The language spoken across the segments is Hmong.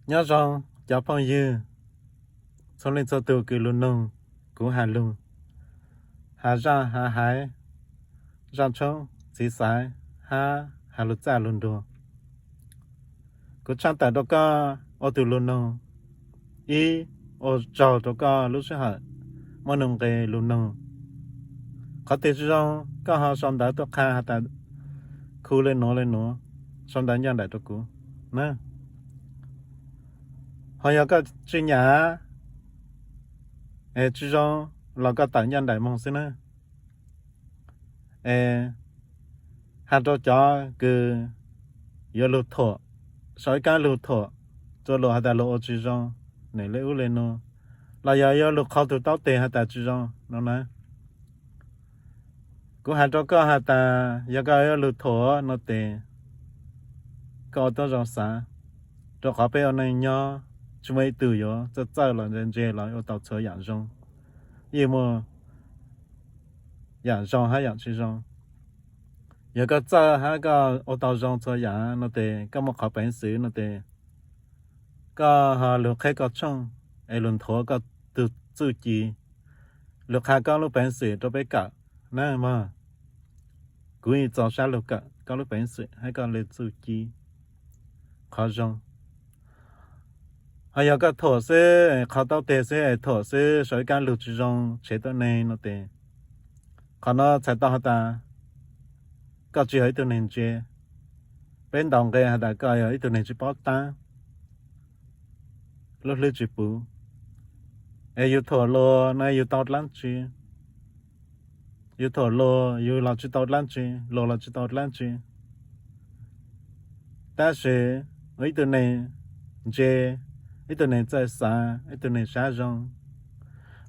Nyob zoo cov phooj ywg txhua leej txhua tus kws lug noog kuv has lug, has zaj has haiv, zaj tshoob txiv xaiv hab has lug txaj lug nruag. Kuv tshaaj tawm rau koj ua tug lug noog, ib, ua tsaug rau koj lub sij hawm muaj nuj nqes lug noog. Qhov twg tsi zoo koj ho sau ntawv tuaj qha has tas khu le nuav le nuav, sau ntawv ncaj nraim rau kuv na. Ho yog koj tsi nyam es tsi zoo los koj tawm ncaj nraim moog xwb na. Es has rau cov kws yuav lug thuam, sau ib kaab lug thuam rua luag has tas luag ua tsi zoo, nwm le ub le nuav, los yog yuav lug qhau tug taub teg has tas tsi zoo no na. Kuv has rau koj has tas yog koj yuav lug thuam no tes koj ua tub zoo xav, rua qhov peb ua neej nyob tsi muaj ib tug yuav txawj txawj los ntse ntse los ua tau txhua yaam zoo, yeej muaj yaam zoo hab yaam tsi zoo. Yog koj txawj hab koj ua tau zoo txhua yaam no tes koj muaj qhov peev xwm no tes koj ho lug qheb koj tshooj es lug nthuav koj tug txuj ci, lug qha koj lub peev xwm rau peb kawm na mog. Kuv yeej txaus sab lug kawm koj lub peev xwm hab koj le txuj ci qhov zoo. Ho yog koj thuam xwb, qhau taub teg xwb, thuam xwb, sau ib kaab lug tsi zoo tshev tuab neeg no tes, qhov no txhais tau has tas koj tsi yog ib tug neeg ntse. Peb ntaus nqe has tas koj yog ib tug neeg tsi paub taab, lub hlwb tsi puv. Es yug thuam luag no yug tau dlaab tsi? Yug thuam luag yug los tsi tau dlaab tsi, luag los tsi tau dlaab tsi. Tab sis ua ib tug neeg ntse, ib tug neeg txawj xav, ib tug neeg sab zoo,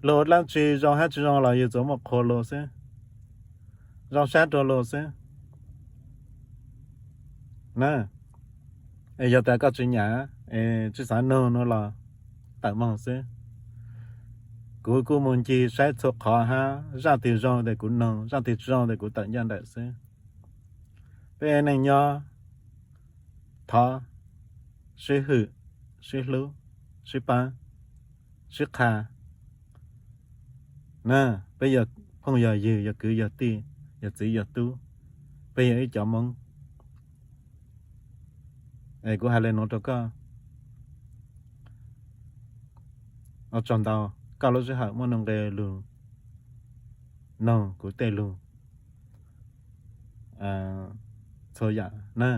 luag ua dlaab tsi zoo hab tsi zoo los yug tsuas muaj qhuas luag xwb, zoo sab rua luag xwb na. Es yog tas koj tsi nyam, es tsi xav noog no los tawm moog xwb. Kuv kuj moog ncig saib txhua qhov hab zaj twg zoo tes kuv noog, zaj twg tsi zoo tes kuv tawm ncaj nraim xwb. Peb neej nyob thov sib hwm, sib hlub, sib paab, sib qha na. Peb yog phooj yog ywg, yog kwv yog tij, yog txiv yog tub, peb yog ib cov Moob. Es kuv has le nuav rau koj, ua tsaug ntau koj lub sij hawm muaj nuj nqe lug noog kuv tej lug txhua yaam na.